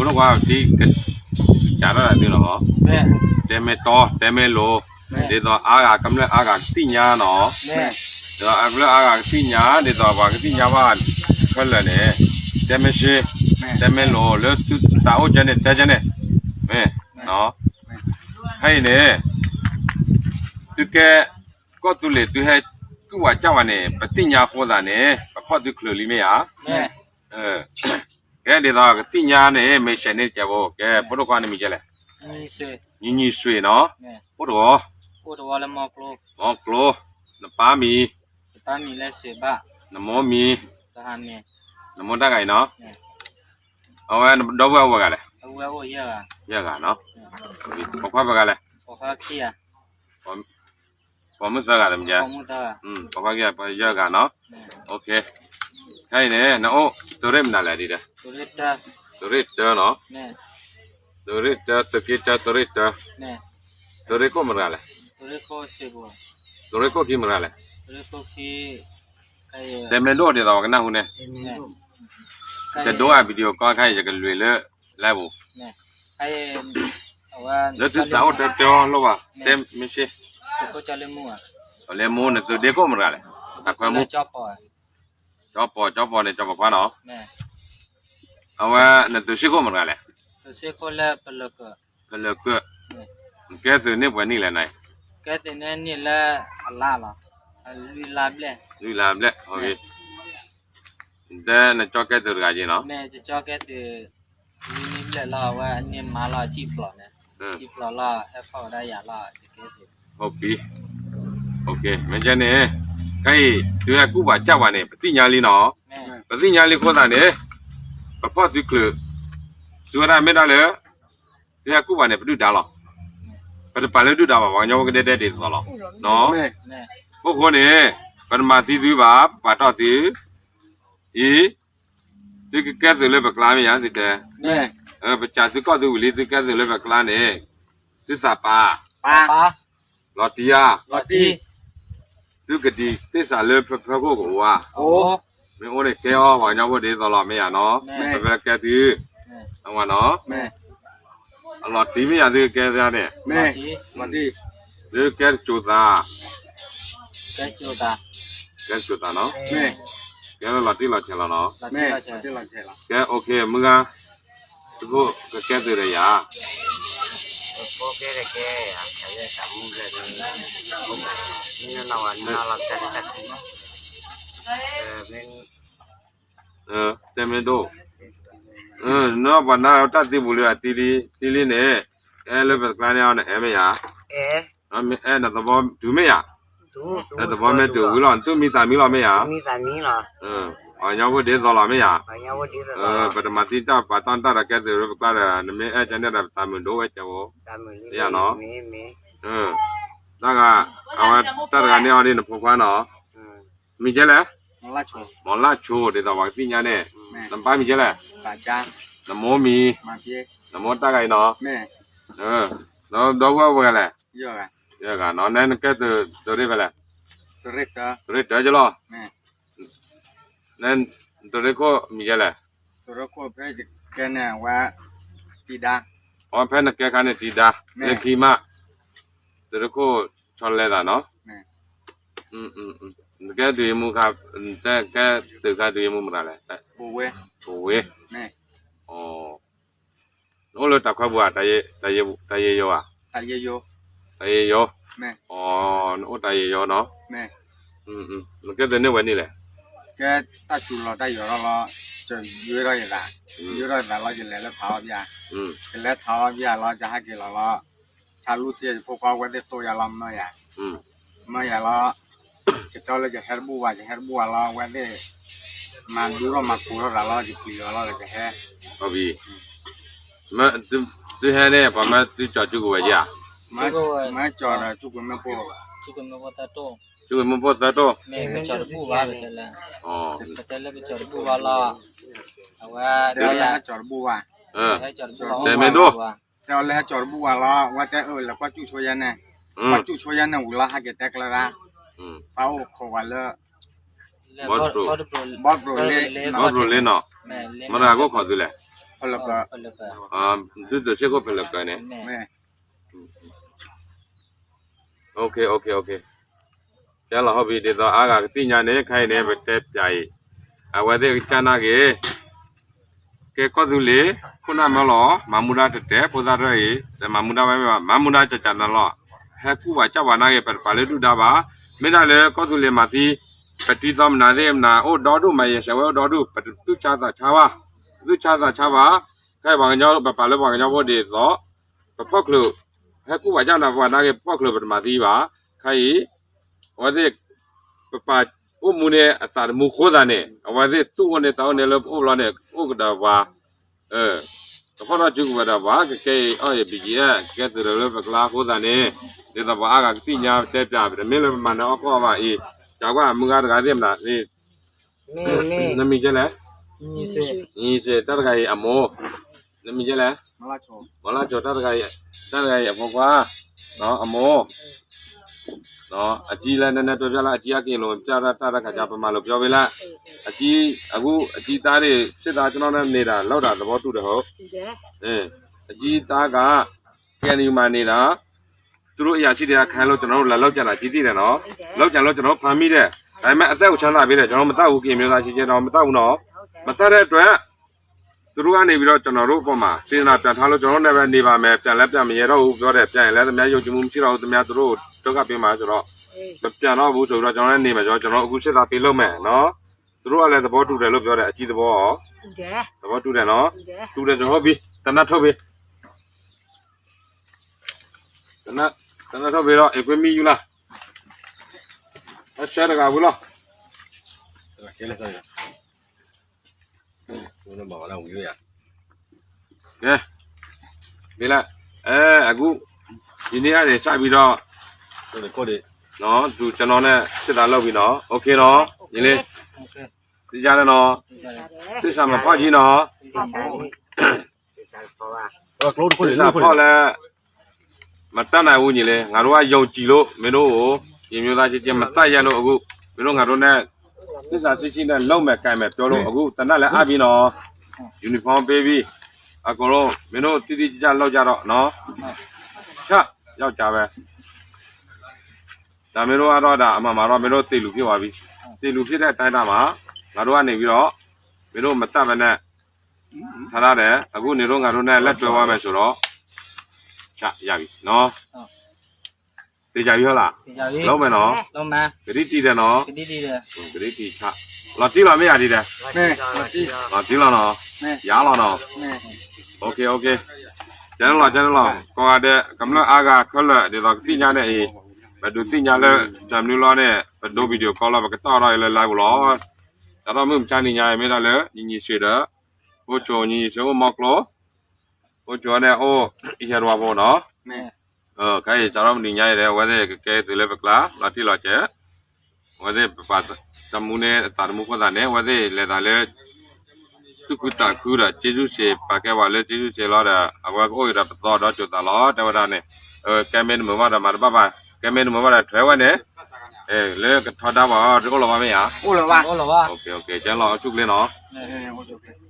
ဖိဒိၣ်ခွါ ကစးထီၣ်ဒၣ်သုနီၤ, တဲမ့ၢ်တီ တဲမ့ၢ်လိၤ, ဒ်သိးအါဂၤကမျၢၢ်အါဂၤကသ့ၣ်ညါနီၤ, ဒ်သိးအါကမျၢၢ်အါဂၤကသ့ၣ်ညါ ဒ်သိးပှၤကသ့ၣ်ညါဘၣ်ခဲလၢာ်န့ၣ်, တဲမ့ၢ်ရှ့, တဲမ့ၢ်လိၤ လၢသုသးအိၣ်ကဲန့ၣ် တဲကဲန့ၣ်, မ့ၢ်, ခဲအံၤန့ၣ် သုကဲ ကီၢ်သူလ့ၤ သုဟဲကူၣ်ဝးကၢ်ဝးန့ၣ် ပသ့ၣ်ညါအဃိသးန့ၣ် ပဖီၣ်သုချုးလံမ့ၢ်ဧါ, ကဲဒ်သိးကသ့ၣ်ညါန့ၣ် မ့ၢ်ဆဲးန့ၣ်ကဲဖိ ကဲဖိဒိၣ်ခွါန့ၣ်မံၤကဲလဲၣ်, ညီညီဆွေနီၤ, အိၣ်တဂီၤ, မီၤကျိ, နပၢ်မံၤ, နမိၢ်မံၤ, နမိၢ်တၢ်ဂၤအံၤနီၤ, အဝဲဒီပုၢ်ဝဲၢ်အိၣ်ဝဲဂၤလဲၣ်, ယဲၢ်ဂၤနီၤ, ပိာ်ခွါပှဲၤဂၤလဲၣ်, ပိာ်မုၣ်သၢဂၤတမံၤ, ပိာ်ခွါခံဂၤ ပှဲၤယဲၢ်ဂၤနီၤ, ခဲအံၤန့ၣ် နအိၣ် သုးရ့ၣ်မနုၤလဲၣ်ဒ်ဒီး, သုးရ့ၣ်တၢနီၤ, သုးရ့ၣ်တၢ သုးက့တၢ သုးရ့ၣ်တၢ, သုးရ့ၣ်ခိၣ်မတၤတဂၤလဲၣ်, သုးရ့ၣ်ခိၣ်ခံမတၤတဂၤလဲၣ်, တဲမ့ၢ်ဒိၣ်ဒ်သိးပှၤကနၢ်ဟူန့ၣ်, ယဒိအ video call ခါအံၤ ယကလွံၢ်လၢ live ပူၤ, လၢသုသးအိၣ်တၢ်တဲအီၤလိၣ်ဘၣ်, တဲမ့ၢ်ရှ့, လဲၤမူ နသုးဒ့ခိၣ်မတၤတဂၤလဲၣ်, တၢ်ခွဲမူ, ကၠီပီၤ ကၠီပီၤန့ၣ် ကၠီပီၤခွါနီၤ, အဝဲ နသုးဆ့ခိၣ်မတၤတဂၤလဲၣ်, ပလၢၤကၢၢ်, ကဲသုးန့ၢ်ပှဲၤနံၣ်လဲၣ်နၤ, ကဲသုးန့ၢ်နံၣ်လၢအလါလီၤ, လွံၢ်လါဘျဲၣ်, လွံၢ်လါဘျဲၣ်, တဲနကၠီကဲသုးတဂၤက့ၤနီၤ, ကၠီကဲသုး လွံၢ်နံၣ်ဘျဲၣ်လီၤ အဝဲအန့ၢ်မါလီၤ စံၣ်ဖျိးန့ၣ်, စံၣ်ဖျိးလီၤ ဟဲဖီၣ်ဝဲဒၣ်ယၤလီၤ ယကဲသုး, မ့ၢ်ကဲန့ၣ်, ခဲအံၤ သုဟဲကူၣ်ပှၤကၢ်ပှၤန့ၣ် ပသ့ၣ်ညါလံနီၤ, ပသ့ၣ်ညါလံအဃိသတးန့ၣ်, ပဖီၣ်သုချုး, သုဝဲဒၣ်မ့ၢ်ဒၣ်လၢ သုဟဲကူၣ်ပှၤန့ၣ် ပဒုၣ်ဒါလီၤ, ပတပာ်လၢဒုၣ်ဒါဘၣ် ပှၤကညီဖိကဒဲဒဲဒ်သိးလီၤ, အဃိန့ၣ်, ပတမၤသံသုဘၣ် ပပာ်ထီၣ်သု, အံၤ, သုကကဲသုးလၢပကျါမ့ၢ်ဧါ သုတဲ, ပစံးသုကီၢ်သုဝံၤလံ သုကဲသုးလၢပကျါန့ၣ်, သုသးပာ်, လီၤတံၢ်ဧါ, သုကဒံးသ့ၣ်စးလၢဖၢဖၢခိၣ်ကအိၣ်ဧါ, မ့ၢ်အိၣ်န့ၣ်ကဲအီၤ ပှၤကညီဖိဒ်သိးလီၤ မ့ၢ်ယၤနီၤ, ပကဲသု, အဝဲနီၤ, အလီၤတံၢ်မ့ၢ်ယၤ သုကကဲသုန့ၣ်, သုကဲတစိၤသး, ကဲတစိၤသးနီၤ, ကဲလၢလီၤတံၢ်လီၤဆဲးလီၤနီၤ, ကဲ OK မုၢ်ဂၤ, သုဖိကကဲသုးဒီးယၤ, တဲမ့ၢ်ဒိၣ်, နပှၤနၢ်တၢ်သံပူၤလံ တံၤလံန့ၣ်, အဲၣ်လၢပတကျါန့ၣ်အီၤ နအဲၣ်မ့ၢ်ယၤ, အဲၣ်နသဘီတုၤမ့ၢ်ယၤ, နသဘီမ့ၢ်တုၤဝံၤလီၤ နသူၣ်မံသးမံလီၤမ့ၢ်ယၤ, ပှၤကညီဖိဒ်သိးလီၤမ့ၢ်ယၤ, ပတမၤသံတၢ်ပာ်တီၢ်တၢ်ဒီးကဲသုးလၢပကျါဒီး နမ့ၢ်အဲၣ်ကဲန့ၣ်ဒီး ပသးမုာ်ဒိၣ်ဝဲကဲဖိ, ယၤနီၤ, တၢ်ဂၤ, အဝဲတၢ်တဂၤန့ၣ်အီၤဒ်နဖိခွါနီၤ, မံၤကဲလဲၣ်, မီၤလၢ်ဆိ ဒ်သိးပှၤကသ့ၣ်ညါန့ၣ်, နပၢ်မံၤကဲလဲၣ်, နမိၢ်မံၤ, နမိၢ်တၢ်ဂၤအံၤနီၤ, ဒီပုၢ်ဝဲၢ်ဝဲလဲၣ်, ယဲၢ်ဂၤနီၤ နဲနကဲသုးရ့ၣ်ဖဲလဲၣ်, သုးရ့ၣ်တၢကလီၤ, သုးရ့ၣ်ခိၣ်မံၤကဲလဲၣ်, သုးရ့ၣ်ခိၣ်ဖဲယကဲန့ၣ်ဝဲ, တံၤဒါ, အဖဲနကဲခါန့ၣ်တံၤဒါ, လၢခံမး, သုးရ့ၣ်ခိၣ်ဆီလဲသးနီၤ, နကဲဒုးယမူခါ, ကဲသုးခါဒုးယမူမတၤလဲၣ်, ပဝ့, နအိၣ်လၢတၢ်ခွဲပူၤဧါ, တၢ်ယဲၢ်ယိၤဧါ, တၢ်ယဲၢ်ယိၤ, နအိၣ်တၢ်ယဲၢ်ယိၤနီၤ, နကဲသုးန့ၢ်ဝဲန့ၣ်လဲၣ်, ကဲတၢ်စူၤလီၤတၢ်ယီၤထီၣ်လီၤ, ယွဲထီၣ်ယသး, ယွဲထီၣ်ယသးလီၤ ယလဲၤလၢထးအီၣ်ဘၣ်, ယလဲၤထးအီၣ်ဘၣ်လီၤ ယဟဲက့ၤလီၤလီၤ, ဆါလူထံ ယဖိခွါဝဲသ့ၣ်တိၢ်ယၤလီၤမၢယၤ, မၢယၤလီၤ, ယတဲလၢယဟဲတဘူၣ်ဘၣ် ယဟဲတဘူၣ်ဘၣ်လီၤ ဝဲသ့ၣ်, မၤဒူထီၣ်မၤကိၤထီၣ်သးလီၤ ယပျံၤလီၤလီၤ ယဟဲ, သုဟဲန့ၣ် ပှၤမၢသုကၠီၤကၠူကဝဲၤယၤ, မၢကၠီၤဒီးကၠူကဝဲၤမ့ၣ်ပိၢ်, ကၠူကဝဲၤမ့ၣ်ပိၢ်သၢတိၢ်, ပတဲလၢကၠီၤတဘူၣ်ဘၣ်လီၤ, အဝဲ, တဲလၢဟဲကၠီၤတဘူၣ်ဘၣ်, တဲမ့ၢ်ဒိၣ်, တဲအီၤလၢဟဲကၠီၤတဘူၣ်ဘၣ်လီၤ ဝဲတဲအၢၣ်လၢကွၢ်ကၠူၣ်ဆိယဲန့ၣ်, ကွၢ်ကၠူၣ်ဆိယဲန့ၣ်ဝံၤလီၤ ဟဲက့ၤတဲကျဲဒၣ်, ပၢ်အိၣ်ခိးဝဲလၢ, ဘီတဘြိၤလ့, ဘီတဘြိၤလ့နီၤ, မတၤဂၤကအိၣ်ခိးသုလဲၣ်, ဒူၣ်သုးစ့ၢ်ကီးဖဲလၢကၢန့ၣ် ကဲလီၤဟီၣ်ဘံ ဒ်သိးအါဂၤကသ့ၣ်ညါန့ၣ် ခဲအံၤန့ၣ် ပတဲပၠးအံၤ အဝဲသ့ၣ်ကစၢ်နာ်က့ၤ ကဲကီၢ်သူလ့ၤ ခိၣ်နၢ်မၢလီၤ မၤမူဒါတတဲ ဖိသၣ်တၢ်အံၤ တမၤမူဒါဝဲမ့ၢ်ဘၣ် မၤမူဒါကကနၤလီၤ ဟဲကူၣ်ပှၤကၢ်ပှၤနာ်က့ၤ ပတပာ်လၢဒုၣ်ဒါဘၣ် မ့ၢ်ဒၣ်လၢကီၢ်သူလ့ၤမၤသံ ပတံၤသီမနုၤသ့ၣ်မနုၤ အိၣ်ဒီဒူၣ် မၤယဲၢ်ဆဲးဝဲအိၣ်ဒီဒူၣ် ပတသူၣ်ဆါသးဆါဘၣ် ပသူၣ်ဆါသးဆါဘၣ် ခဲအံၤပှၤကညီ ပပာ်လၢပှၤကညီဖိဒ်သိး ပဖီၣ်ချၢ ဟဲကူၣ်ပှၤကၢ်နၤပှၤနာ်က့ၤ ပဖီၣ်ချၢပတမၤသံဘၣ် ခဲအံၤ အဝဲသ့ၣ် ပပာ်အိၣ်မူန့ၣ် အသးတမူအဃိသတးန့ၣ် အဝဲသ့ၣ်သူၣ်အိၣ်န့ၣ် သးအိၣ်န့ၣ်လၢပအိၣ်ဘျီန့ၣ် အိၣ်ကဒီးပှၤ ကဖီၣ်ထီၣ်စုကဝဲၤဒီးပှၤ ကကဲအံၤအီၣ်အံၤ ဘံကံအဲၣ် ကဲသုးဒီးလၢပကျါအဃိသတးန့ၣ် ဒ်သိးပှၤအါဂၤကသ့ၣ်ညါတဲပၠး ပတမ့ၢ်လၢပမၤနၢၤအီၣ်ကီၢ်ဘၣ်အံၤ ကးကွၢ်မုၢ်ဂၤတဂၤသ့ၣ်မနုၤ နမံၤကဲလဲၣ် နံၤစ့တၢ်တဂၤအံၤအမိၢ် နမံၤကဲလဲၣ် မီၤလၢ်ကၠိ တၢ်တဂၤအံၤအဖိခွါ အမိၢ် အကံလၢနနဲၣ်ပၠီပၠီလၢအကံအက့ၤလိာ် ပၠီတၢ်တၢ်တၢ်ခးကါ ပမၤလိာ်ပၠီဝဲလၢ အကံ အကံသါန့ၣ် ဆ့ၣ်သးကနီၢ်န့ၣ်န့ၣ်ဒီး လီၤတၢ်သဘီတူၢ်ဒီးဟိ အကံသါက ကဲနံၤမၤန့ၣ်ဒီး သူတို့အရာရှိတွေက ခိုင်းလို့ ကျွန်တော်တို့ လာလုပ်ကြတာ ကြီးသိတယ်နော်။ လုပ်ကြလို့ ကျွန်တော်တို့ ဖမ်းမိတယ်။ ဒါပေမဲ့ အသက်ကို ချမ်းသာပေးတယ်။ ကျွန်တော်တို့ မသတ်ဘူး။ ကရင်မျိုးသား ချင်းချင်းတော့ မသတ်ဘူးနော်။ မသတ်တဲ့အတွက် သူတို့ကနေပြီးတော့ ကျွန်တော်တို့အပေါ်မှာ စေတနာပြန်ထားလို့ ကျွန်တော်တို့နဲ့ပဲ နေပါမယ်။ ပြန်လည်း ပြန်မရဲတော့ဘူး ပြောတယ်။ ပြန်ရင်လည်း သူများယုံကြည်မှု မရှိတော့ဘူး။ သူများ သူတို့ကို ဒုက္ခပေးမှာဆိုတော့ မပြန်တော့ဘူးဆိုပြီးတော့ ကျွန်တော်လည်း နေမှာ ကျွန်တော်တို့ အခု စစ်သားပေးလုပ်မယ်နော်။ သူတို့ကလည်း သဘောတူတယ်လို့ ပြောတယ်။ အကြီးသဘောရော သဘောတူတယ်နော်။ တူတယ်ဆို ဟုတ်ပြီ။ သေနတ်ထုတ်ပေး။ သေနတ်ထုတ်ပေးတော့ အခွင့်မီယူလာ အဆဲတဂၤဝံၤလီၤ ကဲ ဒီးလၢ အဲ အခု ဒီနေ့ကနေစပြီးတော့ နော် သူကျွန်တော်နဲ့ စစ်သားလုပ်ပြီနော် OK နော် ညီလေး သိကြတယ်နော် သစ္စာမဖောက်ကြီးနော် သစ္စာဖောက်လဲ မတတ်နိုင်ဘူးညီလေး ငါတို့ကယုံကြည်လို့ မင်းတို့ကို ရင်မျိုးသားချင်းချင်း မတတ်ရလို့ အခု မင်းတို့ငါတို့နဲ့ သစ္စာရှိရှိနဲ့ လုပ်မယ်ကိုင်မယ်ပြောလို့ အခုသေနတ်လည်းအပ်ပြီနော် uniform ပေးပြီ အကုန်လုံး မင်းတို့တိတိကျကျလုပ်ကြတော့နော် ချ ယောက်ျားပဲ ဒါမင်းတို့ကတော့ ဒါအမှန်မှာတော့ မင်းတို့သေလူဖြစ်သွားပြီ သေလူဖြစ်တဲ့အတိုင်းဒါမှာ ငါတို့ကနေပြီးတော့ မင်းတို့မတတ်ဘဲနဲ့ ထားထားတယ် အခုနေတို့ငါတို့နဲ့ လက်တွဲသွားမယ်ဆိုတော့ ချ ရပြီနော် သေချာပြီဟုတ်လား သေချာပြီ လုပ်မယ်နော် လုပ်မယ် ကတိတည်တယ်နော် ကတိတည်တယ် ကတိတည်ချ လီၤတံၢ်လီၤမ့ၢ်ယၤတံၢ်တယ် လီၤတံၢ်လီၤနော် ယၤလီၤနော် OK OK ကဲလီၤ ကဲလီၤ ကိးဂၤဒဲး ကမျၢၢ်အါဂၤခဲလၢာ် ဒ်သိးကသ့ၣ်ညါန့ၣ်အံၤ ပဒုးသ့ၣ်ညါလၢ တၢ်မနုၤလီၤန့ၣ် ပဒိ video call လီၤ ပကတီၢ်ထီၣ်အံၤလၢ live ပူၤလီၤ စးထီၣ်မုၢ်မဆါနံၤညါအံၤ မ့ၢ်ဒၣ်လၢ ညီညီဆွေဒီး အိၣ်ဆိး ညီညီဆွေ အိၣ်မီကျိ အိၣ်ဆိးန့ၣ် အိၣ် ယဲၢ်တဝါဖိနီၤ ခဲအံၤ စးထီၣ်မုၢ်နံၤညါအံၤဒီး အဝဲသ့ၣ်ကကဲသုးလၢပကျါ လီၤတံၢ်လီၤဆဲး အဝဲသ့ၣ်ပပာ်တမူန့ၣ် အသးတမူဃိသးန့ၣ် အဝဲသ့ၣ်လဲၤသးလၢ သူၣ်ခုသးခုဒီး ကျေးဇူးရှင် ပာ်ကဲပှၤလၢကျေးဇူးရှင်လီၤဒီး အဝဲကအိၣ်က့ၤဒီးပသီဒီးကၠိသးလီၤ တဲဝဲဒၣ်န့ၣ် ကဲမ့ၢ်တမုာ်ဘၣ်ဒီးမၤတဘၣ်ဘၣ် ကဲမ့ၢ်တမုာ်ဘၣ်ဒီးထွဲဝဲန့ၣ် လၢကထီဒါပှၤအီၤ တအိၣ်လီၤဘၣ်မ့ၢ်ဧါ အိၣ်လီၤဘၣ် ကဲလီၤ အဆူၣ်ကျ့နီၤ